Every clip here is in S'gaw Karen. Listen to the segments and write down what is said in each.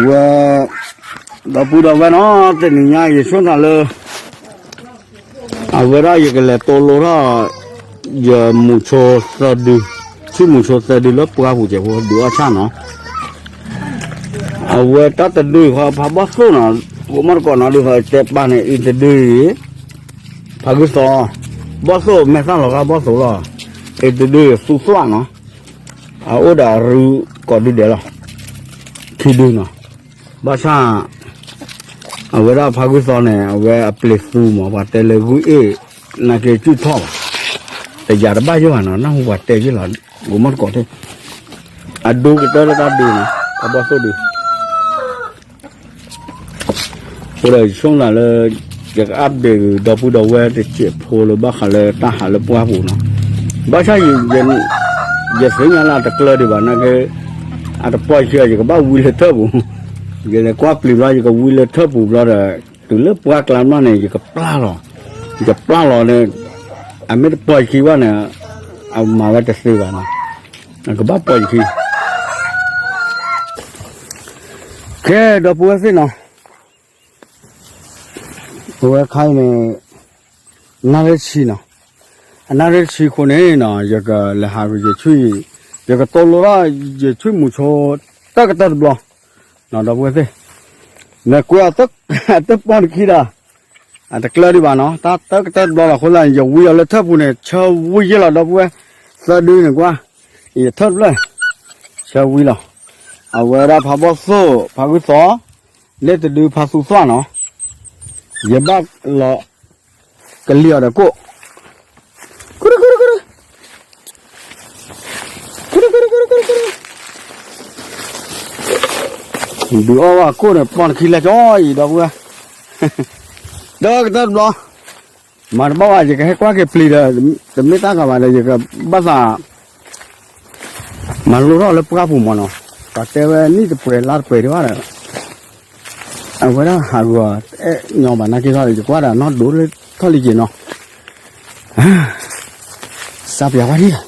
ဝဲ ဒီပုၢ်ဒီဝဲၢ်နီၤ တနံၤညါယဆိကမိၣ်လၢ အဝဲဒၣ်ယကလဲၤတိလိထီၣ် ယမူဆိသၢဒု, ထွံၣ်မူဆိသၢဒုလၢပှၢ်ပူၤကဲးဖိဒုးအီၣ်ဆၣ်နီၤ, အဝဲတၢ်တဒုဃီဖးဘီၣ်သိၣ်နီၤ, ဂိၤမီၣ်တကိးနီၤဒုးဃီတဲပာ်န့ၣ် အံၤတဒုအံၤ ဖးဂုၢ်သီ, ဘီၣ်သိၣ်မဲာ်သၣ်လီၤဂာ်ဘီၣ်သိၣ်လီၤ, အံၤတဒုအံၤသူသွၣ်နီၤ, အအိၣ်ဒီးအရုကိးဒုဒဲးလီၤ, ခံဒုနီၤ, ဘၣ်ဆၣ် အဝဲဒၣ်ဖးဂုၢ်သီန့ၣ် အဝဲအပျ့ၤသူမး ပှၤတဲလၢဂုၢ်အ့ၣ် နာ်က့ၤစုၣ်ထီၣ်ဘၣ်, တယၤတဘၣ်ယိၣ်ဘၣ်နီၤ, နၢ်ဟူပှၤတဲယ့ၢ်လီၤ, ဂိၤမီၣ်တကိးသ့ၣ်, အဒိကတၢၢ်လၢတၢ်ဒုနီၤ, အဘီၣ်သိၣ်ဒု အဃိဒီးယဆိကမိၣ်လၢ ယက update ဒီပုၢ်ဒီဝဲၢ်တစဲးဖိလၢဘၣ်ဃးလၢတၢ်ဟးလၢပှၢ်ပူၤနီၤ, ဘၣ်ဆၣ် ယသ့ၣ်ညါလၢအတကျၢၤဒံးဘၣ် နာ်က့ၤ အတပီၢ်ယခံ ယကဘၣ်ဝံလၢထၢၣ်ပူၤ, ယလဲၤကွၢ်ပျံၤဘျီ ယကဝံလၢထၢၣ်ပူၤဘျီဒီး တုၤလၢပှၢ်ကျါမးန့ၣ် ယကပျၢ်လီၤ, ယကပျၢ်လီၤန့ၣ်, အမ့ၢ်တပီၢ်ယခံဘၣ်န့ၣ် အမၤဝဲတသ့ဘၣ်နီၤ, အကဘၣ်ပီၢ်ယခံ ခဲဒီပုၢ်ဝဲၢ်သ့ၣ်နီၤ, အဝဲခါအံၤန့ၣ် နၣ်ရံၣ်တဆံနီၤ, အနၣ်ရံၣ်တဆံအဃိန့ၣ်နီၤ ယကလဲၤဟးက့ၤယထွံၣ်, ယကတိလိထီၣ်ယထွံၣ်မူဆိ တၢ်ကတၢၢ်တဘျီ, ဒီပုၢ်ဝဲၢ်သ့ၣ်, နကွဲးအီၤတပီၢ်တခံဒီး အတကျၢၤဒံးဘၣ်နီၤ, တၢ်တၢ်ကတၢၢ်တဘျီလီၤအဃိသတးန့ၣ် ယဝံအီၤလၢထၢၣ်ပူၤန့ၣ် ဆၢဝံယ့ၢ်လီၤ ဒီပုၢ်ဝဲၢ်, သၢဒုန့ၣ်ကွၢ်, ယထၢၣ်တဖျၢၣ်, ဆၢဝံလီၤ, အဝဲဒၣ်ဖးဘီၣ်သိၣ် ဖးဂုၢ်သီ, လၢတဒုဖးသူသွၣ်နီၤ, ယဘၣ်လီၤ ကလံၤအီၤဒီးကိၣ်, ဒုးအီၣ်ဝဲကိၣ်န့ၣ် ပီၢ်တခံလဲၤကၠီအံၤ ဒီပုၢ်ဝဲၢ်, တၢ်ကတၢၢ်တဘျီ, မၤတဘၣ်ဘၣ် ယကဟဲကွၢ်က့ၤပျံၤဒီး တမ့ၢ်တၢ်ဂၤဘၣ်ဒီး ယကဘၣ်သး မၤလိထီၣ်လၢပှၢ်ပူၤမးနီၤ, ပှၤတဲဝဲနံၣ်တပှဲၤလါတပှဲၤဒံးဘၣ်ဒီး အဝဲဒၣ်ဟးဂီၤ တအဲၣ်ညီဘၣ်နာ်က့ၤထီၣ်ဒီး ယကွၢ်ဒီးနီၢ်ဒိလၢထီၣ်လံက့ၤနီၤ, စးပၠးဝဲဒၣ်,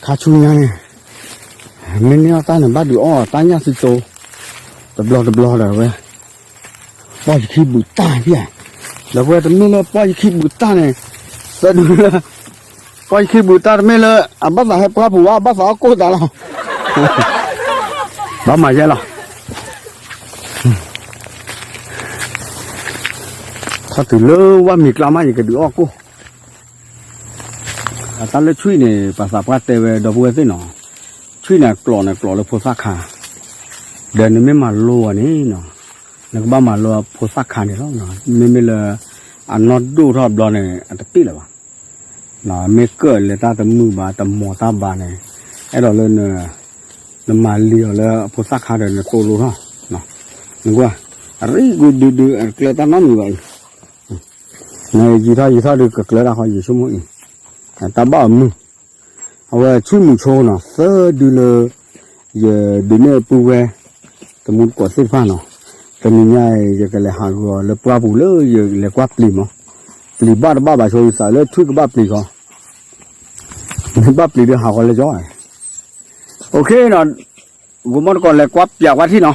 ခါဆူညါန့ၣ် မ့ၢ်န့ၢ်အီၣ်တၢ်န့ၣ် ဘၣ်ဒုးအီၣ်တၢ်ညၣ်သံသိ တဘျီတဘျီဒီးဝဲ ပီၢ်ယခံဘူးတၢ်ဖံးဧါ, ဒီးပဝဲတမ့ၢ်လၢပီၢ်ယခံဘူးတၢ်န့ၣ်, သၢဒုလၢ ပီၢ်ယခံဘူးတၢ်တမ့ၢ်လၢ အဘၣ်သးဟဲပှၢ်ပူၤဘၣ် အဘၣ်သးအီၣ်ကိၣ်သးလီၤ, ဘၣ်မၤယဲလီၤ, ထီၣ်တုၤလၢဝၣ်မံၤကျါမး ယကဒုးအီၣ်ကိၣ် အတၢ်လၢထွံၣ်န့ၣ် ပှၤသးပှၢ်တဲဝဲဒီပုၢ်ဝဲၢ်သ့ၣ်နီၤ, ထွံၣ်န့ၣ်ကျိးန့ၣ်ကျိးလၢဖိသၣ်ခါ, ဒီးနမ့ၢ်မၤလိအီၤန့ၣ်နီၤ, နကဘၣ်မၤလိဖိသၣ်ခါန့ၣ်လီၤ, မ့မ့ၢ်လၢ အနီၢ်ဒိၣ်ထီၣ်ဘျီန့ၣ် အတပ့ၢ်လၢၤဘၣ်, မ့ၢ်ကၢၣ်လဲၤတၢ်တမုာ်ဘၣ် တမီၤတၢ်ဘၣ်န့ၣ်, အဲၣ်ဒိးလၢ နမၤလံၤအီၤလၢအဖိသၣ်ခါဒီးနတိလိထီၣ်, နကွၢ်, အရံၣ်ဂုာ်ဒုဒု အတကျၢၤတၢ်နီတမံၤဘၣ်အံၤ, နယံၤထီၣ်ယံၤထီၣ်ဒုးကကျၢၤတၢ်ဃီ ယဆိကမိၣ်အံၤ, တၢ်ဘၣ်အမုၢ်, အဝဲထွံၣ်မူၤဆိနီၤ သၢဒုလၢ ယဒုးနဲၣ်ပုၢ်ဝဲၢ် တမူတကိးသ့ၣ်တဖၣ်နီၤ, တနံၤညါအံၤ ယကလဲၤဟးဂီၤလၢပှၢ်ပူၤလၢယလဲၤကွၢ်ပျံၤမး, ပျံၤဘၣ်တဘၣ်ဘၣ်ဆိယသးလၢထွံၣ်ကဘၣ်ပျံၤဃီ, မ့ၢ်ဘၣ်ပျံၤဒုးဟးဂီၤလၢယီၤ, အိၣ်ခ့နီၤ, ဂိၤမီၣ်တကိးလဲၤကွၢ်ပျံၤကွၢ်ထံၣ်နီၤ,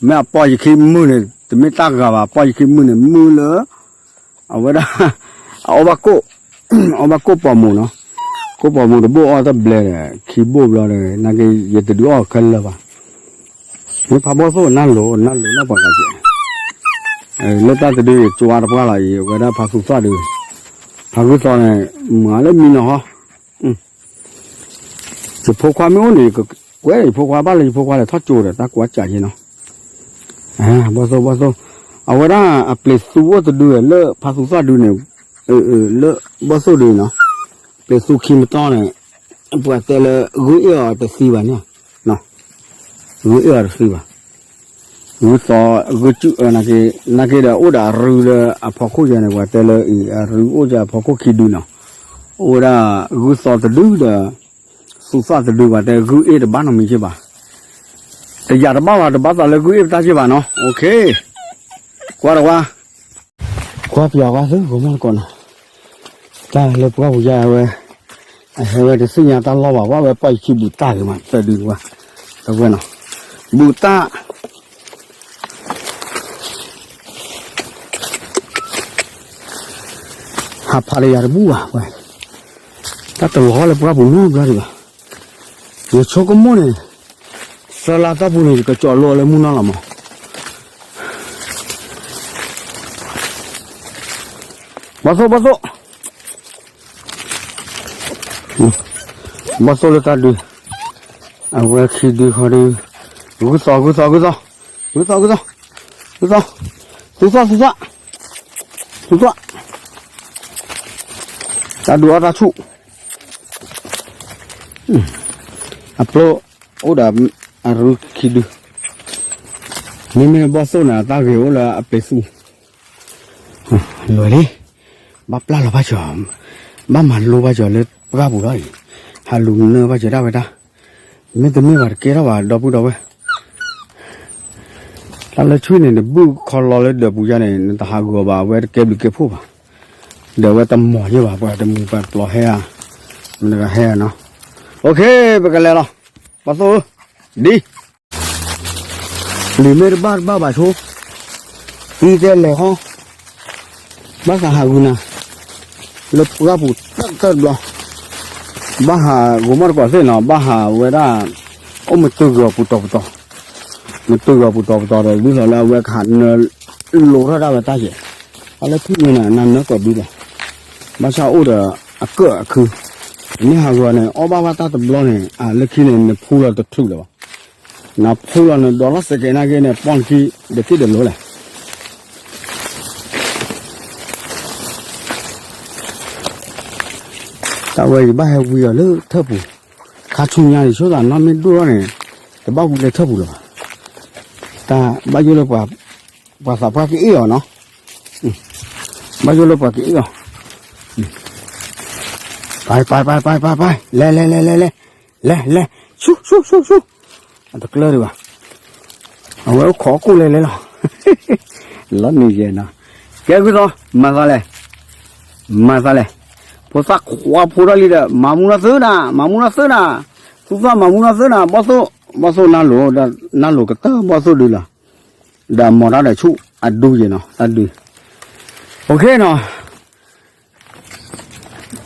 မ့ၢ်အပီၢ်ယခံမုၢ်န့ၣ် တမ့ၢ်တၢ်ဂၤဘၣ် ပီၢ်ယခံမုၢ်န့ၣ် မုၢ်လၢ အဝဲဒၣ် အအီၣ်ဘၣ်ကိၣ်, အီၣ်ဘၣ်ကိၣ်ပိာ်မုၣ်နီၤ, ကိၣ်ပိာ်မုၣ်တဘိၣ်အီၣ်တဘျဲၣ်ဒီး ခံဘိၣ်ဘျီဒီး နာ်က့ ယတဒုးအီၣ်ခဲလၢာ်ဘၣ်, မ့ၢ်ဖးဘီၣ်သိၣ်နၢ်လိၤနၢ်လိၤနီၢ်ပှၤဂၤကဲး, လၢတၢ်တဒုယကွၢ်တပှၢ်လီၤအံၤ အဝဲဒၣ်ဖးသူသွၣ်ဒု, ဖးဂုၢ်သီန့ၣ် မၤလၢမံနီၤဟီ ယဖိခွါမ့ၢ်အိၣ်န့ၣ် ယကကွဲယဖိခွါဘၣ်လၢယဖိခွါလဲၤထီၣ်ကၠိဒီး တၢ်ကွၢ်စးယ့နီၤ, ဘီၣ်သိၣ်ဘီၣ်သိၣ်, အဝဲဒၣ်အပျ့ၤသူအိၣ်တဒုလၢဖးသူသွၣ်ဒုန့ၣ်, လၢဘီၣ်သိၣ်ဒုနီၤ, ပျ့ၤသူခံမတီၢ်န့ၣ်, ပှၤတဲလၢဂုၢ်အ့ၣ်အီၤတသံဘၣ်န့ၣ်, ဂုၢ်အ့ၣ်အီၤတသံဘၣ် ဂုၢ်သီ, ဂုၢ်စူၣ်အနာ်က့, နာ်က့ဒီးအိၣ်ဒီးအရုလၢအဖီခိၣ်ယဲန့ၣ် ပှၤတဲလၢအံၤ အရုအိၣ်ယဲအဖီခိၣ်ခံဒုနီၤ, အိၣ်ဝဲဒၣ်ဂုၢ်သီတဒုဒီး သူသၣ်တဒု ပှၤတဲဂုၢ်အ့ၣ်တဘၣ်နီတမံၤက့ဘၣ်, တယာ်တဘၣ်ဘၣ် တဘၣ်သးလၢဂုၢ်အ့ၣ်ပတၢ်က့ဘၣ်နီၤ, အိၣ်ခ့, ကွၢ်တဝါ ကွၢ်ပၠးကွၢ်သု ဂီၤမီၢ်တကိးနီၤ, တၢ်လၢပှၢ်ပူၤယါဝဲ, အဟဲဝဲတသ့ၣ်ညါတၢ်လီၢ်ဘၣ် ဘၣ်ဝဲပီၢ်ယခံဘူးတၢ်ဂ့ၤမး သၢဒုတဝါ, တဝဲနီၤ, ဘူးတၢ်, အဖးတယၤတဘူၣ်ဘၣ်ဝဲ, တၢ်တလီၤလၢပှၢ်ပူၤနီတဘျီဒံးဘၣ်. ယဆိကမိၣ်န့ၣ်, စၢလါတီၢ်ပူၤန့ၣ် ယကကၠီလိအီၤလၢမုၢ်နီၢ်လီၤမး. ဘီၣ်သိၣ် ဘီၣ်သိၣ်, ဘီၣ်သိၣ်လၢတၢ်ဒုး, အဝဲခံဒုဃီဒုး, ဂုၢ်သီ ဂုၢ်သီ ဂုၢ်သီ, ဂုၢ်သီ ဂုၢ်သီ, ဂုၢ်သီ, သူသူသူသူ, သူသူ, တၢ်ဒုးအီၣ်တၢ်ဆူၣ်, အပျိအိၣ်ဒီးအရူခံဒု, မ့မ့ၢ်ဘီၣ်သိၣ်န့ၣ် အတၢ်ဂ့ၤအိၣ်လၢအပ့ၤသူ, လွယ်လံ, ဘၣ်ပျၢ်လီၤဘၣ်ကၠီၤ, ဘၣ်မၤလိဘၣ်ကၠီၤလၢပှၢ်ပူၤလီၤအံၤ, ဟးလူၤနၢဘၣ်ကၠီၤဒၣ်ဝဲတၢ်, မ့တမ့ၢ်ဘၣ်တကဲထီၣ်ဘၣ် ဒီပုၢ်ဒီဝဲၢ် တၢ်လၢဆူၣ်န့ၣ် နဘုၣ်ခီလီၤလၢဒၢးပူၤယါန့ၣ် နတဟးဂီၤဘၣ် အဝဲတကဲဘျုးကဲဖှိၣ်ဘၣ်, ဒီးအဝဲတမီၤယဲၢ်ဘၣ် ပှၤတမုာ်ပှၤတပျီၤဟဲဧါ, မတဂၤဟဲဧါနီၤ, အိၣ်ခ့ ပကလဲၤလီၤ, ဘီၣ်သိၣ်ဧၢ, ဒ် လံာ်မ့ၢ်တဘၣ်တဘၣ်ဘၣ်ဆိ, သံတဲလဲၤဟီ, ဘၣ်သးဟးဂုာ်နၤ, လၢပှၢ်ပူၤတၢ်တဘျီ, ဘၣ်ဟးဂီၤမီၢ်တကိးသ့ၣ်နီၤ ဘၣ်ဟးဝဲဒၣ်, အိၣ်မတုၤဂီၤပူၤတီၤပတီၤ, မတုၤဂီၤပူၤတီၤပတီၤဒီး ဒ်သိးလၢအဝဲကဟးနၢ လိာ်ထီၣ်ဒၣ်ဝဲတၢ်ယဲၢ်, အလၢထံၣ်န့ၣ် နနၢကိးဒုဒီး, ဘၣ်ဆၣ်အိၣ်ဒီးအကၢၣ်အခု, နမ့ၢ်ဟးဂီၤန့ၣ် အီၣ်ဘၣ်ဘၣ်တၢ်တဘျီန့ၣ် အလၢခံန့ၣ် နဖူလီၤတထုးလၢၤဘၣ်, နဖူလီၤနဒီးလီၤစဲးကဲးနာ်က့န့ၣ် ပီၣ်နခံ ဒီးက့ၣ်ဒီးလိၤလဲၣ် တၢ်ဝဲယဘၣ်ဟဲဝံအီၤလၢထၢၣ်ပူၤ, ခါဆူညါန့ၣ် ဆိသးနီၢ်မ့ၢ်ဒိၣ်ထီၣ်န့ၣ်, တဘၣ်ဝံလၢထၢၣ်ပူၤလၢၤဘၣ်, တၢ်ဘၣ်ယိၣ်လၢပှၤ, ပှၤသးပှၢ်ကအ့ၣ်အီၤနီၤ, ဘၣ်ယိၣ်လၢပှၤကအ့ၣ်အီၤ, ပၢ်ပၢ်ပၢ်ပၢ်ပၢ်ပၢ် လဲၤလဲၤလဲၤလဲၤလဲၤ, လဲၤလဲၤ, ဆူၣ်ဆူၣ်ဆူၣ်ဆူၣ်, အတကျၢၤဒံးဘၣ်, အဝဲအိၣ်ခိးအကိၣ်လဲၤလဲၤလီၤ, လီၤနံၤယဲၢ်နီၤ, ကဲဂုၢ်သီ, မၤသးလဲၣ်, မၤသးလဲၣ်, ဖိသၣ်ခွါဖိထီၣ်လံဒီး မၤမူနီၢ်သုနၤ, မၤမူနီၢ်သုနၤ, သူသီၣ်မၤမူနီၢ်သုနၤ, ဘီၣ်သိၣ်, ဘီၣ်သိၣ်နၢ်လိၤ, နၢ်လိၤကတၢၢ်ဘီၣ်သိၣ်ဒုလီၤ, ဒီးမၤတၢ်ဒီးဆူၣ်အဒုယဲၢ်နီၤ, တၢ်ဒု, အိၣ်ခ့နီၤ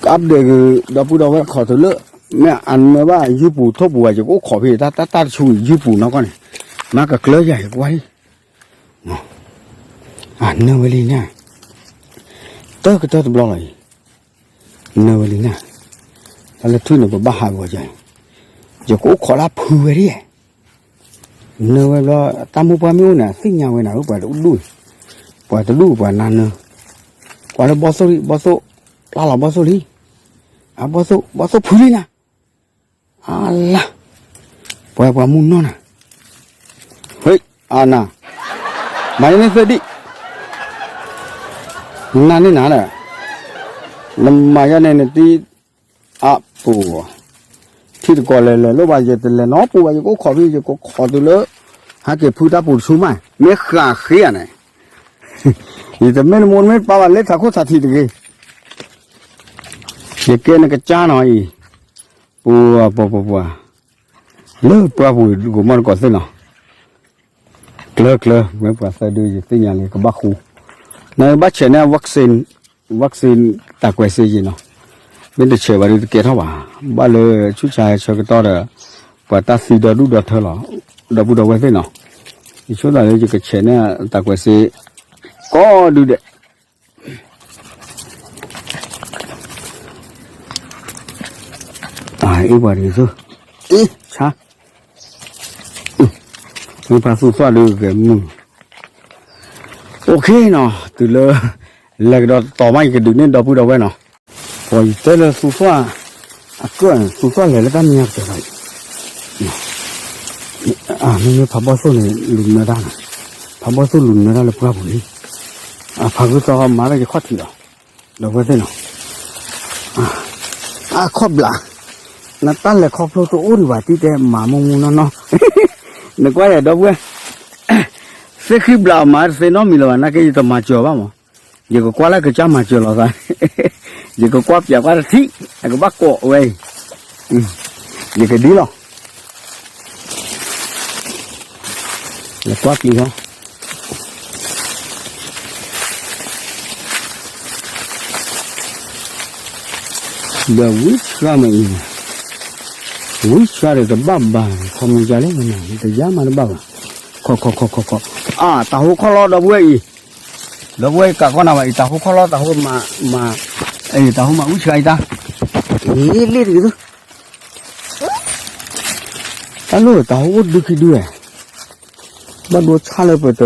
ကupdateက့ၤ ဒီပုၢ်ဒီဝဲၢ်ခိးတုၤလၢ, မ့ၢ်အနၢဘၣ်ယုၢ်ပူၤထိၣ်ပူၤဘၣ် ယကအိၣ်ခိးဖဲတၢ်တၢ်တဆူယုၢ်ပူၤနီၢ်ကီၢ်န့ၣ်, မ့ၢ်ကကျၢၤယၤယကွၢ်လံ, အနၢဝဲလံန့ၣ်, တၢ်ကတၢၢ်တဘျီလီၤအံၤ, နၢဝဲလံန့ၣ်, တၢ်လၢထွံၣ်န့ၣ် ပဘၣ်ဟးဂီၤယၤ, ယကအိၣ်ခိးလၢဖုဝဲဒၣ် နၢဝဲဘျီ, တၢ်မိၢ်ပှၢ်မ့ၢ်အိၣ်န့ၣ် သ့ၣ်ညါဝဲနၤဧၢ ပှၤတဒူၣ်, ပှၤတဒူၣ်ပှၤနါနၢ, ကွၢ်လၢဘီၣ်သိၣ်လံ ဘီၣ်သိၣ်, ပျၢ်လီၤဘီၣ်သိၣ်လံ, အဘီၣ်သိၣ် ဘီၣ်သိၣ်ဖုလံနၤ, အလါ, ပှၤပှၤမုၢ်နီၢ်နၤ, ဟ့ၣ်, အနၤ, မၤယန့ၢ်သၢဒံၣ်, နၤန့ၣ်နၤဒီး, နမၤယန့ၣ်နတံ အပူၤ, ထံတကိးလဲၤလဲၤလိၣ်ဘၣ် ယတလဲၤနီတပူၤဘၣ် ယကအိၣ်ခိးဖဲ ယကခိးတုၤလၢ ဟဲက့ၤဖုတၢ်ပူၤတဆူမး မ့ၢ်ဃးဃ့ဧါန့ၣ်, ယတမ့ၢ်နမိၢ်နမ့ၢ်ပၢ်ဘၣ် လၢထးခိၣ်ထးထံးတဂ့ၤ, ယကဲနကစၢ်နီၤအံၤ, ပှၤပှၤပှၤပှၤ, လၢပှၢ်ပူၤဂီၤမီၢ်တကိးသ့ၣ်နီၤ ကျၢၤကျၢၤ မ့ၢ်ပှၤသၢဒု ယသ့ၣ်ညါလံ ကဘၣ်ဃူ, နဘၣ်ဆဲးန့ၢ် vaccine, vaccine တၢ်ကွဲးစ့ယံၤနီၤ, မ့ၢ်တဆဲးဘၣ်ဒီးတကဲထီၣ်ဘၣ်, ဘၣ်လၢဆူၣ်ဆါဆၢကတီၢ်ဒီး ပှၤတၢ်သံဒီဒူၣ်ဒီထၢလီၤ, ဒီပုၢ်ဒီဝဲၢ်သ့ၣ်နီၤ, ယဆိသးလၢယကဆဲးန့ၢ်တၢ်ကွဲးစ့ ကိးဒုဒဲး အ့ၣ်ပှၤတဂ့ၤသု, အ့ၣ်ဆါ, မ့ၢ်ပှၤသူၣ်သွၣ်ဒုးဂဲၤမုၢ်, OKနီၤ, တုၤလၢ လဲၤကဒီးတတီၤမး ယကဒုးန့ၢ်ဒီပုၢ်ဒီဝဲၢ်နီၤ, ပှၤယတဲလၢသူၣ်သွၣ် အကၢၣ်န့ၣ် သူၣ်သွၣ်လဲၤလၢတၢ်မဲာ်ညါကတၢၢ်လီၤအံၤ, မ့မ့ၢ်ဖးဘီၣ်သိၣ်န့ၣ် လူၤနၢတၢ်နီၤ, ဖးဘီၣ်သိၣ်လူၤနၢတၢ်လၢပှၢ်ပူၤလံ, အဖးဂုၢ်သီမၤလၢယခီၣ်ထံးလီၤ, ဒီပုၢ်ဝဲၢ်သ့ၣ်နီၤ, အခီၣ်ဘျး, နတၢ်လဲၤခီဖျိတအိၣ်ဒံးဘၣ် တံၤတဲမၤမူမူနီၢ်နီၢ်, နကွၢ်ယၤဒီပုၢ်ဝဲၢ်, သ့ၣ်ဃံဘျးအမၤတသ့နီတမံၤလၢၤဘၣ် နာ်က့ယတမၤစၢၤဘၣ်မး, ယကကွၢ်လၢကစၢ်မၤစၢၤလီၤသး, ယကကွၢ်ပၠးကွၢ်တထံၣ် အကဘၣ်ကိးဝဲအံၤ, ယကဒ်လီၤ လဲၤကွၢ်ပျံၤဟီ, ဒီးဝံဆှါမ့ၢ်အံၤ, ဝံဆှါဒီးတဘၣ်ဘၣ် ခီမ့ၢ်ကလဲၣ်မနၤ တယါမးတဘၣ်ဘၣ်, ခီခီခီခီခီ, အါ တၢ်ဟိခီၣ်လီၤဒီပုၢ်ဝဲၢ်အံၤ, ဒီပုၢ်ဝဲၢ်ကးကီနၤဘၣ်အံၤ တၢ်ဟိခီၣ်လီၤ တၢ်ဟိမၤ, မၤ, အံၤ တၢ်ဟိမၤဝံဆှါအံၤတၢ်, လ့လ့တက့ၢ်, တၢ်လိၣ်တၢ်ဟိအိၣ်ဒုခံဒုဝဲ, ဘၣ်ဒိဆါလၢပတ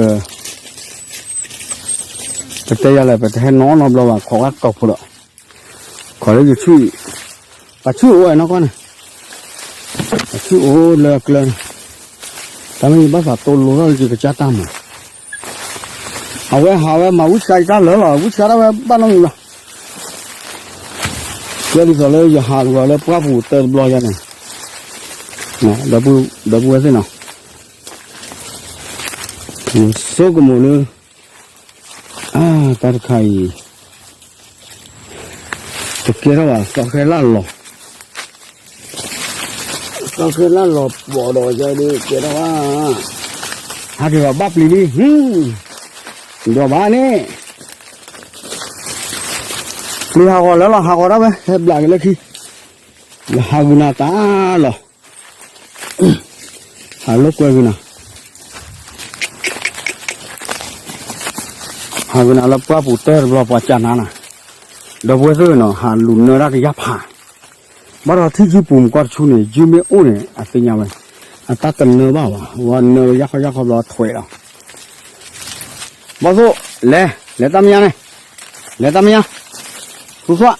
ပတဲယၤလဲၣ် ပတဟဲနီၢ်နီတဘျီဘၣ် ခိးဝဲတီၢ်ဖိလီၤ, ခိးလၢယဆူၣ်အံၤ, ပှၤဆူၣ်အိၣ်ဝဲနီၢ်ကီၢ်န့ၣ်, ပှၤဆူၣ်အိၣ်လၢအကျၢၤန့ၣ်, တၢ်မ့ၢ်ယဘၣ်သးတိလိထီၣ်လၢယကစၢ်တၢ်မၤ, အဝဲဟးဝဲမၤဝံဆှါယတၢ်လၢာ်လီၤ ဝံဆှါဒၣ်ဝဲဘၣ်နီတမံၤဘၣ်, ကဲဒ်သိးလၢယဟးကဒီးလၢပှၢ်ပူၤတၢတဘျီယါန့ၣ်, ဒီပုၢ်ဝဲၢ်သ့ၣ်နီၤ ယဆိကမိၣ်လၢ အါ တၢ်တခါအံၤ တကဲထီၣ်ဘၣ် သီခဲလၢ်လီၤ, သီခဲလၢ်လီၤပှီၢ်ဒီးယၤဒုးကဲထီၣ်ဘၣ်, ဟးက့ၤဘၣ်ဘၣ်ပျံၤလံ, ဒီးဘၣ်န့ၣ် ပျံၤဟးဂီၤလၢလီၤ ဟးဂီၤဒၣ်ဝဲ ဟဲဘျးက့ၤလၢခံ, ယဟးဂုာ်နၤတၢ်လီၤ ဟးလိာ်ကွဲဂုာ်နၤ, ဟးဂုာ်နၤလၢပှၢ်ပူၤတဲတဘျီပှၤကနၤနၤ, ဒီပုၢ်ဝဲၢ်သ့ၣ်နီၤ ဟးလူၤနၢတၢ်ကယၢ်ဖး, ဘၣ်ဒီးထံၣ်ယုၢ်ပူၤမကီၢ်တဆူန့ၣ် ယုၢ်မ့ၢ်အိၣ်န့ၣ် အသ့ၣ်ညါဝဲ, အတၢ်တနၢဘၣ်ဘၣ် ဝဲနၢဝဲယၢ်ခီယၢ်ခီဘျီထွဲးလီၤ ဘီၣ်သိၣ် လဲၤ လဲၤတၢ်မညါန့ၣ်, လဲၤတၢ်မညါ, သူသွၣ်,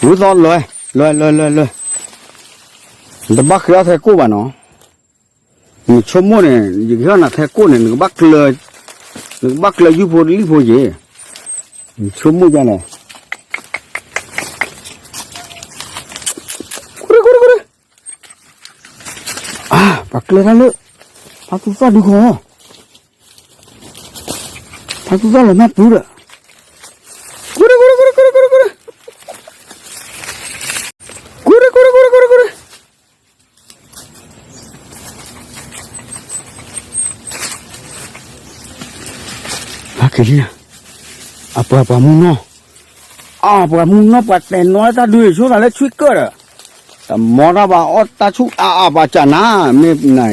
ဝံသီ လွဲ လွဲ လွဲ လွဲ လွဲ, နတဘၣ်ဃ့အီၣ်ထဲကိၣ်ဘၣ်နီၤ, နဆိကမိၣ်န့ၣ် ယကဟ့ၣ်နၤထဲကိၣ်န့ၣ် နကဘၣ်ကျၢၤယုၢ်ဖိလံၣ်ဖိယ့ၣ်, နဆိကမိၣ်ယါန့ၣ် အါ ပှၤကျၢၤတၢ်လၢ ဖါသူသီၣ်ဒုးခီ, ဖါသူသီၣ်လီၤမၢ်ပုဒီး, ကူၣ်ရ့ ကူၣ်ရ့ ကူၣ်ရ့ ကူၣ်ရ့ ကူၣ်ရ့, ကူၣ်ရ့ ကူၣ်ရ့ ကူၣ်ရ့ ကူၣ်ရ့ ကူၣ်ရ့, ဟဲက့ၤလံ, အပှၤပှၤမုၢ်နီၢ်, အပှၤမုၢ်နီၢ်ပှၤတဲာ်နီၢ်တၢ်ဒုးဆိသးလၢဆွံကၢၢ်ဒီး, တမီတၢ်ဘၣ်အီၣ်တၢ်ဆူၣ်အါအါပှၤကနၤ, မ့ၢ်နၤ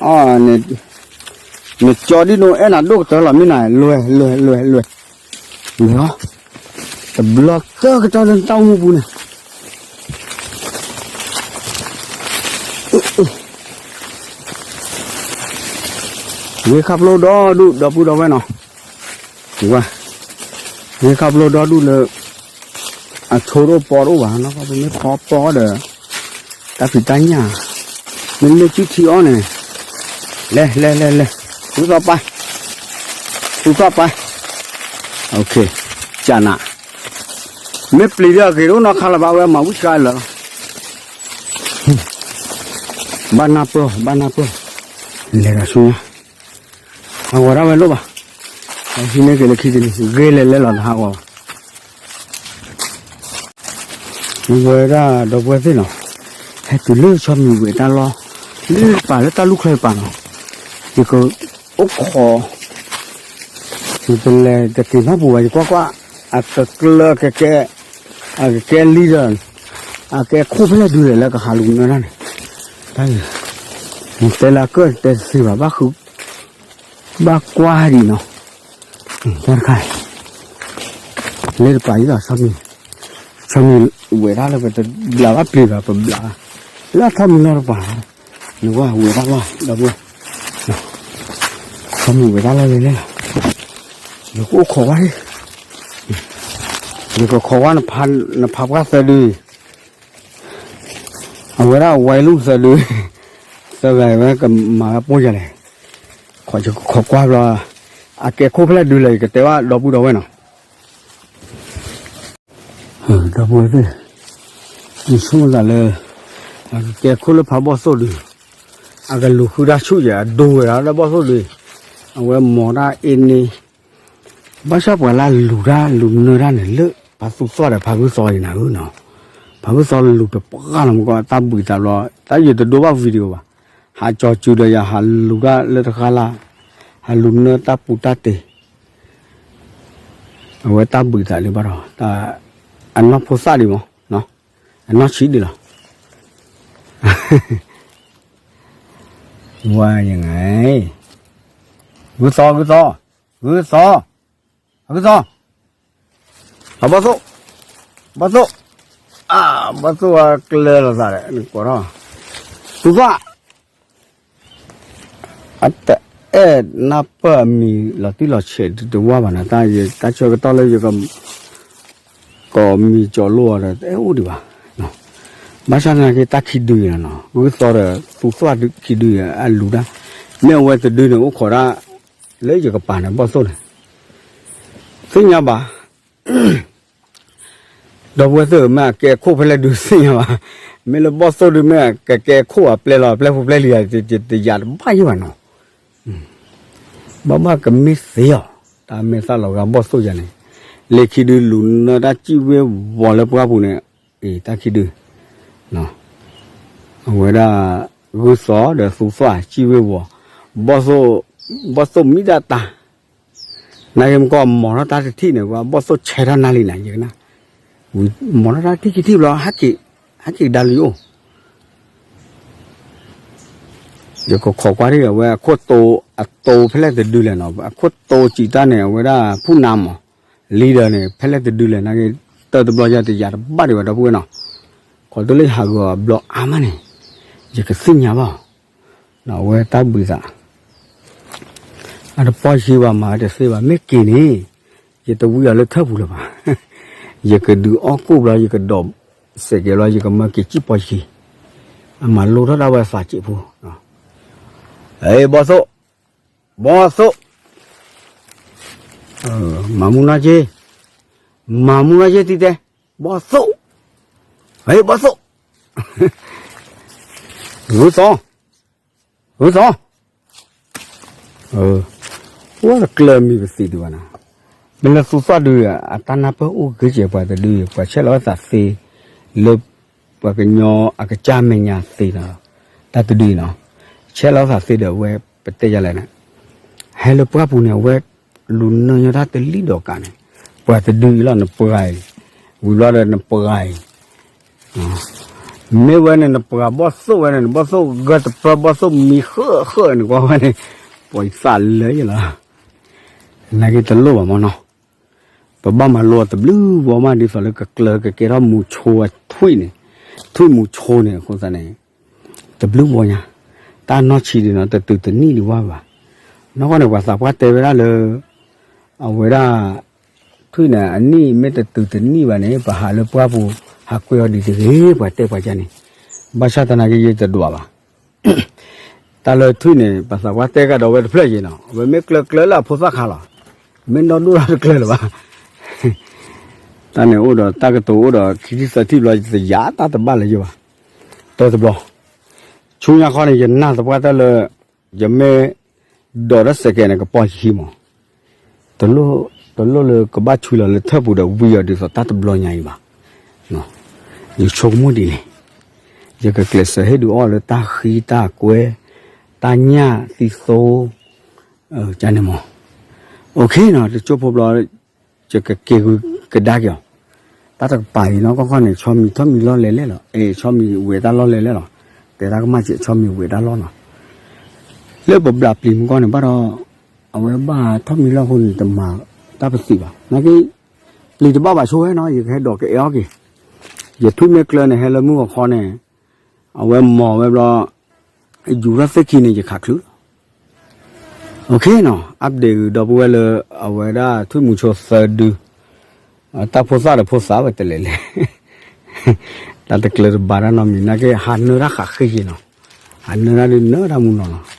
အံၤ, အီၣ်, နကၠီဒ်နိအဲၣ်နၤဒိၣ်ကတၢၢ်လီၤ မ့ၢ်နၤ, လွဲ လွဲ လွဲ လွဲ, လွဲလီၤ, တဘျီကၢၢ်ကတီၢ်လၢနတၢ်အိၣ်မူပူၤန့ၣ် ဂ့ၤခါဖျိဒီဒူၣ် ဒီပုၢ်ဒီဝဲၢ်နီၤ, ဝဲ, ဂ့ၤခါဖျိဒီဒူၣ်လၢ အဆိတအိၣ်ပီတအိၣ်ဘၣ်နီၤ, ပမ့ၢ်ဖီပီဒီး တၢ်ဖံးတၢ်ညၣ်, မ့မ့ၢ်စုထံအီၣ်န့ၣ်, လဲၤ လဲၤ လဲၤ လဲၤ, သူသီၣ်ပၢ်, သူသီၣ်ပၢ်, ကနၤ, မ့ၢ်ပျံၤဒီးအဂ့ၤတအိၣ်နီတခါလၢၤဘၣ် အဝဲမၤဝံၣ်ဆှါလၢာ်လီၤ, ဘၣ်နၢ်ပၢၢ် ဘၣ်နၢ်ပၢၢ်, လဲၤဒီးဆူညါ ဟးဂီၤဒၣ်ဝဲလိၣ်ဘၣ်, ဟံးန့ၢ်က့ၤလၢခံတနံၤ ဂ့ၤလဲၤလဲၤလီၤ တဟးဂီၤဘၣ်, မ့ၢ်ဝဲဒၣ်ဒီပုၢ်ဝဲၢ်သ့ၣ်နီၤ, ဟဲတုၤလၢဆီမံၤဝဲတၢ်လီၢ်, လၢပာ်လၢတၢ်လူၢ်ချၢပာ်နီၤ, ယကအိၣ်ခိး နတလဲၤတက့ၤနီတပူၤဘၣ် ယကွၢ်ကွၢ်, အကကျၢၤကကဲ, အကကဲလံဒီး, အကဲခိၣ်ဖဲလဲၣ်ဒုးလဲၣ်လၢကဟးလူၤနၢတၢ်န့ၣ်, တၢ်, နတဲလၢအကၢၢ်တဲတသ့ဘၣ် ဘၣ်ဃု, ဘၣ်ကွၢ်ဒံးနီၤ, တၢ်တခါ, လၢတပာ်အံၤဒီးဆီမံၤ, ဆီမံၤဝဲဒၣ်လၢပတဘျးဘၣ်ပျံၤဘၣ်ပဘျး, လၢအထီမံၤလီၤတပာ်, နကွၢ်ဝဲဒၣ်လီၤ ဒီပုၢ်ဝဲၢ် ဆီမံၤဝဲဒၣ်လီၤလဲၤလဲၣ်လီၤ, ယကအိၣ်ခိးဝဲ, ယကခိးဝဲ နဖးပှၢ်သၢဒု, အဝဲဒၣ်ဝဲလူၢ်သၢဒု, သၢဂၤဝဲကမၤဝဲပိၢ်ယၤလဲၣ်, ခိးကွၢ်ဘျီ, အကဲခိၣ်ဖဲလဲၣ်ဒုလဲၣ် ယကတဲဘၣ်ဒီပုၢ်ဒီဝဲၢ်နီၤ ဒီပုၢ်ဝဲၢ်သ့ၣ်, ယဆိကမိၣ်သးလၢ အကကဲခိၣ်လၢဖးဘီၣ်သိၣ်ဒု, အကလူၤဃုတၢ်ဆူၣ်ယဲ အဒိဝဲဒၣ်လၢဘီၣ်သိၣ်ဒု, အဝဲမီၤတၢ်အ့န့, ဘၣ်ဆၣ်ပှၤလၢလူၤတၢ်လူၤနၢတၢ်န့ၣ် လၢဖါသူသီၣ်ဒီးဖါဂုၢ်သီအံၤနၤဧၢနီၤ, ဖါဂုၢ်သီလူၤတပှၢ်လီၤမကီး တၢ်ဘှံးသးဘျီ, တၢ်ယတဒိဘၣ် video ဘၣ်, ဟးကၠီၤစုၤဒီးယၤ ဟးလူၤတၢ်လၢတဃၣ်လၢ်, ဟးလူၤနၢတၢ်ပူၤတၢ်တ့ၤ အဝဲတၢ်ဘုးသးဒံးဘၣ်ဒီး အနီၢ်ဖိသၣ်ဒံးမး, အနီၢ်ဆံးဒံးလီၤ. ဝါယငါ, ဂုၢ်သီ, ဂုၢ်သီ, ဂုၢ်သီ, ဂုၢ်သီ, အဘီၣ်သိၣ်, ဘီၣ်သိၣ်, အဘီၣ်သိၣ်အကျၢၤလိာ်သးဒီး နကိးထီၣ်, သူၣ်သွၣ် အတအဲၣ်နၢ်ပၢၢ်အမံၤလီၤတံၢ်လီၤဆဲးတဝါဘၣ်နၤ, တၢ်ဆၢကတီၢ်လၢယက ကိးမံၤကၠီၤလိအီၤဒီး တအဲၣ်အိၣ်ဒံးဘၣ်. ဘၣ်ဆၣ်သနာ်က့ တၢ်ခံဒုအံၤနီၤ, ဂုၢ်သီဒီးသူၣ်သွၣ်ခံဒုအံၤ အလူၤတၢ်, မ့ၢ်အဝဲတဒုန့ၣ် အိၣ်ခိးဒၣ်လၢယကပၤန့ၣ် ဘီၣ်သိၣ်န့ၣ်, သ့ၣ်ညါဘၣ် ဒီပုၢ်ဝဲၢ်သ့ၣ်ဧၢ, မ့ၢ်အကဲခိၣ်ဖဲလဲၣ်ဒုးသ့ၣ်ညါဘၣ်. မ့ၢ်လၢဘီၣ်သိၣ်ဒုး မ့ၢ်ကကဲခိၣ်အပျဲၢ်လီၤ အပျဲၢ်ဖိပျဲၢ်လံၤ တယၤတဘၣ်ယံၤဘၣ်နီၤ. ဘၣ်ဘၣ်ကမ့ၢ်သ့အီၤ, တၢ်မ့ၢ်သၣ်လီၤဂာ်ဘီၣ်သိၣ်ယၤန့ၣ်, လၢခံဒုးလူၤနၢတၢ်စံၣ်ဝ့ၤဝီၤလၢပှၢ်ပူၤန့ၣ်, အံၤတၢ်ခံဒုး အဝဲဒၣ် ဂုၢ်သီဒီးသူၣ်သွၣ်စံၣ်ဝ့ၤဝီၤ, ဘီၣ်သိၣ်မံဒၣ်တၢ်, နာ်က့မ့ၢ်ကီး မီၤထီၣ်တၢ်တထံၣ်န့ၣ် ပှၤဘီၣ်သိၣ်ဆဲးထီၣ်နၢ်လံနၤ ယကနၣ်, မီၤထီၣ်တၢ်တထံၣ်ခံထံၣ်ဘျီ ဟဲက့ၤဒါလံအိၣ် ယကခိးကွၢ်ထံၣ်အဝဲအခိၣ်တိ အတိဖဲလဲၣ်တဒုလဲၣ်နီၤ, အခိၣ်တိစံးတၢ်န့ၣ် အဝဲဒၣ်ဖူၣ်နါမး, လံဒီးန့ၣ် ဖဲလဲၣ်တဒုလဲၣ် နာ်က့ တၢ်တဘျီယၤတယၤတဘၣ်ဒံးဘၣ် ဒီပုၢ်ဝဲၢ်နီၤ, ခီးတုၤလၢယဟးဂီၤအဘျီအါမးန့ၣ်, ယကသ့ၣ်ညါဘၣ်, အဝဲတၢ်ဘှံးသး အတပီၢ်ယံၤဘၣ်မၤတသ့ဘၣ် မ့ၢ်က့ၤန့ၣ်, ယတဝံအီၤလၢထၢၣ်ပူၤလၢၤဘၣ်, ယကဒုးအီၣ်ကိၣ်ဘျီ ယကဒိးစဲးကဲးဘျီ ယကမၢက့ၤစံၣ်ပီၢ်ယံၤ, အမၤလိထီၣ်ဒၣ်ဝဲသးစဲးဖိ, ဘီၣ်သိၣ်, ဘီၣ်သိၣ်, မၤမူနီၢ်က့ၤ, မၤမူနီၢ်က့ၤတံၤတဲ, ဘီၣ်သိၣ်, ဘီၣ်သိၣ်, ဂုၢ်သီ, ဂုၢ်သီ, အိၣ်တကျၢၤမံၤပသံးဒံးဘၣ်နၤ, မ့ၢ်လၢသူၣ်သွၣ်ဒုး အတၢ်နၢ်ပၢၢ်အိၣ်ဂ့ၤကဲးပှၤတဒုအံၤ ပှၤဆဲးလီၤသးသ့, လၢ ပှၤကညီအကစၢ်မဲာ်ညါသ့ဒီး တၢ်တဒုအံၤနီၤ, ဆဲးလီၤသးသ့ဒီးအဝဲ ပတဲယၤလဲၣ်န့ၣ်, ဟဲလၢပှၢ်ပူၤန့ၣ် အဝဲ လူၤနၢညါတၢ်တလံၣ်ဒီးကးန့ၣ်, ပှၤတဒုအံၤလီၤ နပှၤအံၤ, ဝံၤဘျီဒီးနပှၤအံၤ မ့ၢ်ဝဲန့ၣ် နပှၤဘီၣ်သိၣ်ဝဲန့ၣ် နဘီၣ်သိၣ်ဂၢၢ်တပၢၢ် ဘီၣ်သိၣ်မံဃၢၣ်ဃၢၣ်န့ၣ်ကွၢ်ဝဲန့ၣ်, ပှၤသးလၢယလီၤ, နာ်က့တလိၣ်ဘၣ်မနီၤ, ပဘၣ်မၤလိအီၤတဘျုးဝီၤမး ဒ်သိးလၢကကျၢၤကကဲထီၣ်မူဆိထွံၣ်န့ၣ်, ထွံၣ်မူဆိန့ၣ် အဃိသတးန့ၣ် တဘျုးဝီၤညါ, တၢ်နီၢ်ဆံးဒံးနီၤ တတုၤတနံၣ်ဒံးဝဲဘၣ်, နီၢ်ကီၢ်န့ၣ် ပှၤသးပှၢ်တဲဝဲဒၣ်လၢ အဝဲဒၣ် ထွံၣ်န့ၣ် အနံၣ်မ့ၢ်တတုၤတနံၣ်ဘၣ်န့ၣ် ပဟးလၢပှၢ်ပူၤ ဟးကွဲးအီၤဒ်တဂ့ၤ ပှၤတဲပှၤကါန့ၣ်, ဘၣ်ဆၣ်သနာ်က့ယတဒွးဘၣ်, တၢ်လၢထွံၣ်န့ၣ် ပှၤသးပှၢ်တဲကဒီးဝဲတဖျၢၣ်ယံၤနီၤ အဝဲမ့ၢ်ကျၢၤကျၢၤလၢအဖိသၣ်ခါလီၤ, မ့ၢ်ဒီဒိၣ်ဒီးတကျၢၤလၢၤဘၣ် တၢ်န့ၣ်အိၣ်ဒီးတၢ်ကတိၤအိၣ်ဒီးခံထံၣ်သၢထံၣ်ဘျီ ယတယၤတၢ်တဘၣ်လၢၤယဘၣ်, တၢတဘျီ, ဆူညါခီန့ၣ် ယနာ်သပှၢ်တၢၢ်လၢ ယမ့ၢ်ဒိးတၢ်စဲးကဲးန့ၣ် ကပီၤယခံမး, တလိၣ်လၢကဘၣ်ဆွံလီၤလၢထၢၣ်ပူၤဒီးဝံအီၤဒ်သိးတၢ်တဘျီညါအံၤဘၣ်, ယဆိကမိၣ်ဒ်န့ၣ်, ယကကျဲးစၢးဟ့ၣ်ဒုးအီၣ်လၢတၢ်ဃံတၢ်ကွဲ, တၢ်ညၣ်သံသိ, ကန့ၣ်မး, အိၣ်ခ့နီၤ တကၠိဖိဘျီ ယကက့ၤဂုာ်ကဒါက့ၤအီၤ, တၢ်တကပၤအံၤနီၢ်ကီၢ်ခီန့ၣ် ဆီမံၤထီၣ်မံၤလီၢ်လဲၤလဲၣ်လီၤ, အဲ ဆီမံၤဝဲတၢ်လီၢ်လဲၤလဲၣ်လီၤ, တဲတၢ်ကမၣ်စဲး ဆီမံၤဝဲတၢ်လီၢ်နီၤ, လၢပဘျးပျံၤမူကီၢ်န့ၣ်ဘၣ်ဒီး အဝဲဘၣ်ထီၣ်မံၤလီၢ်အဃိန့ၣ် တမၤတၢ်ပသံးဘၣ်, နာ်က့ ပျံၤတဘၣ်ဘၣ်ဆိဝဲနီၤ ယကဟဲဒိးကအဲၣ်အီၣ်က့ၤ, ယထွံၣ်မ့ၢ်ကျၢၤန့ၣ် ဟဲလၢမုၢ်ဂီၤခီန့ၣ် အဝဲမီၤဝဲဘျီ ယူၤထီၣ်သ့ၣ်ခံန့ၣ် ယခးချုးလီၤ, အိၣ်ခ့နီၤ update ဂုာ်ဒီပုၢ်ဝဲၢ်လၢ အဝဲဒၣ်ထွံၣ်မူၤဆိသၢဒု တၢ်ဖိသၣ်ဒီးဖိသၣ်ဝဲတလဲၤလဲၤ တၢ်တကျၢၤတဘၣ်တၢ်နီတမံၤ နာ်က့ဟးနၢတၢ်ဃးဃ့ယ့ၤနီၤ, ဟးနၢတၢ်ဒုးနၢတၢ်မူနီၤနီၤ,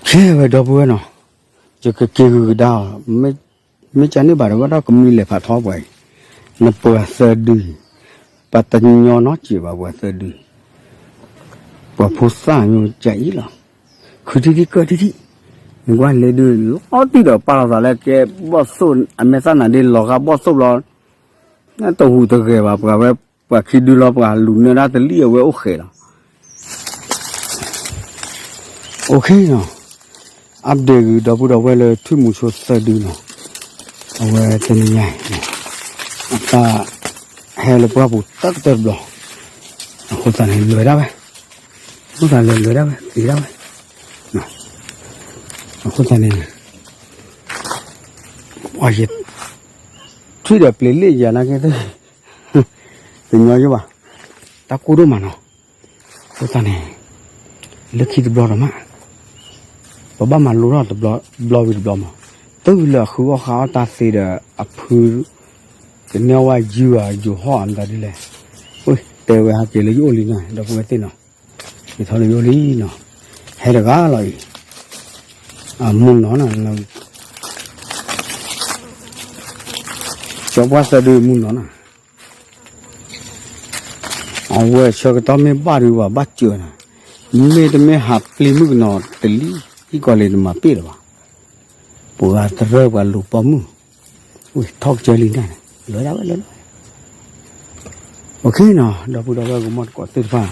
ခဲဝဲဒီပုၢ်ဝဲၢ်နီၤ, ယကက့ၤဂုာ်ကဒါအီၤ, မ့ၢ်ကန့ၣ်ဘၣ်ဒီး ဘၣ်ဒီးကမံၤလဲၤဖးထီပှၤအံၤ, နပှၤသၢဒုအံၤ, ပှၤတညီနီတစဲးဘၣ်ပှၤသၢဒုအံၤ, ပှၤဖိသၣ်ညိကဲအံၤလီၤ, ခုထံထံကၢၢ်ထံထံ, နကွၢ်လဲၤဒုးလီၤတံၢ်ဒီးပာ်လီၤသးလၢကဲဘီၣ်သိၣ် အမဲာ်သၣ်နၤဒ့လီၤဂာ်ဘီၣ်သိၣ်ဘျီ တဟူးတဂဲၤဘၣ် ပှၤဝဲ ပှၤခံဒုလီၤ ပှၤလူၤနၢတၢ်တလံၣ်အဝဲအိၣ်ဃဲးလီၤ, အိၣ်ခ့နီၤ, update ဂုာ်ဒီပုၢ်ဒီဝဲၢ်လၢထွံၣ်မူၤဆိသၢဒုနီၤ အဝဲတနံၤညါအံၤ အတၢ်ဟဲလၢပှၢ်ပူၤတၢ်ကတၢၢ်တဘျီ, အဃိသတးန့ၣ် လဲၤဒၣ်ဝဲ, အဃိသတးလဲၤလဲၤဒၣ်ဝဲ သ့ဒၣ်ဝဲ, အဃိသတးန့ၣ် ပှၤယ ထွံၣ်ဒီးပျ့ၤလ့ၣ်ယၤနာ်က့ တညီယိဘၣ်, တၢ်ကိၢ်ဒိၣ်မးနီၤ, အဃိသတးန့ၣ် လၢခံတဘျီဒီးမး ပဘၣ်မၤလိထီၣ်တဘျီဝံၤတဘျီမး, တုၤလၢအဃုအီၣ်ဃါအီၣ်တၢ်သ့ဒီး အဖု ကန့ၢ်ဝဲယုၢ်ဧါ ယိၤဟီၣ်ဧါ မတၤဒ်လဲၣ်, တဲဝဲဟဲက့ၤလၢယအိၣ်လံနီၤ ဒီပုၢ်ဝဲၢ်သ့ၣ်နီၤ, ယထီၣ်လၢယအိၣ်လံနီၤ, ဟဲတဂၤလီၤအံၤ, အမုၢ်နီၤနီၤ, ကၠီပှၢ်သၢဒုမုၢ်နီၤနီၤ အဝဲဆၢကတီၢ်မ့ၢ်ဘၣ်ဒုးဘၣ်ဘၣ်စၢၤနၤ, မ့တမ့ၢ်ဟးပျံၤမုၣ်ကနီၤတလံၤ ဟံၣ်ကီးလံၤတမၤပ့ၢ်လၢၤဘၣ်, ပှၤတရၢၢ်ပှၤလူၤပိာ်မုၣ်, ဝံၤထီၣ်ကစၢၢ်လံန့ၣ်, လၢဒၣ်ဝဲလၢလၢ, အိၣ်ခ့နီၤ ဒီပုၢ်ဒီဝဲၢ်ကမီၢ်တကိးသ့ၣ်တဖၣ်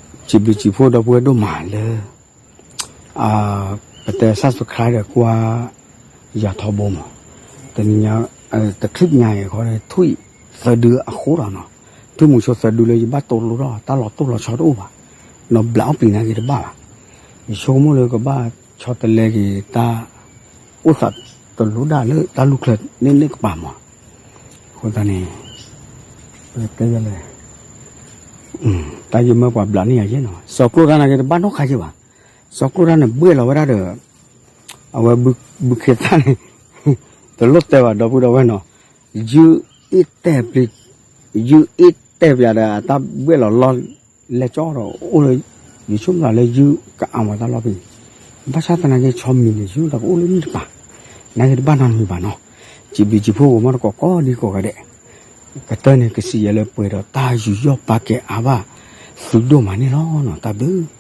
စံးဘျုးစံးဖှိၣ်ဒီပုၢ်ဝဲၢ်ဒိၣ်မးလၢ ပတဲ subscribe ဒီးကွၢ်ယၤထီဘိမး, တနံၤညါ တချုးညါအံၤဃီ ထွံၣ်သၢဒုအဃိဒီးနီၤ, ထွံၣ်မူဆိသၢဒုလၢယဘၣ်တိလိထီၣ် တၢ်လီၤတိၢ်လီၤဆီတအိၣ်ဘၣ်, နီၤဘျးအီၣ်ပျံၤနာ်က့တဘၣ်ဘၣ်, ယဆိကမိၣ်လၢကဘၣ်ဆီတလဲက့ၤတၢ် အိၣ်သးတလိဒၣ်လၢတၢ်လူၢ်ချၢန့ၣ်န့ၣ်ကပၤမး, အဃိသတးန့ၣ် ပတဲလဲၣ် တၢ်ယမၢပှၤဘျးန့ၢ်ယၤယဲနီၤ, စီၤကျိၣ်တၢ်နာ်က့တဘၣ်နီတခါယဲဘၣ်, စီၤကျိၣ်တၢ်န့ၣ်ဘှဲၣ်လီၤဝဲဒၣ်ဒီး အဝဲဘုခ့သၣ်န့ၣ် တလိၣ်တဲဘၣ်ဒီပုၢ်ဒီဝဲၢ်နီၤ, ယုၢ်အ့ၣ်တဲာ်ပျံၤ ယုၢ်အ့ၣ်တဲာ်ပျံၤဒီးအတၢ်ဘှဲၣ်လီၤလီၢ်လဲၢ်ကၠီဒီးအိၣ်လၢ ယဆိကမိၣ်လၢယုၢ်ကအါမးတၢ်လီၢ်ဖဲန့ၣ်, ဘၣ်ဆၣ်သနာ်က့ဆီမံၤန့ၣ် ယဆိကမိၣ်တၢ်ကအိၣ်လၢန့ၣ်တပၤ, နာ်က့တဘၣ်နီတမံၤဘၣ်နီၤ, စံးဘျုးစံးဖှိၣ်ကမီၢ်တကိးကိးဒံကိးဂၤဒဲး, ကတၢၢ်န့ၣ်ကစံးယဲလၢပှဲၤဒီးတၢ်ယူးယီၣ်ပာ်ကဲအါဘၣ်သုဒိၣ်မးန့ၣ်လီၤနီၤ, တၢ်ဘျုး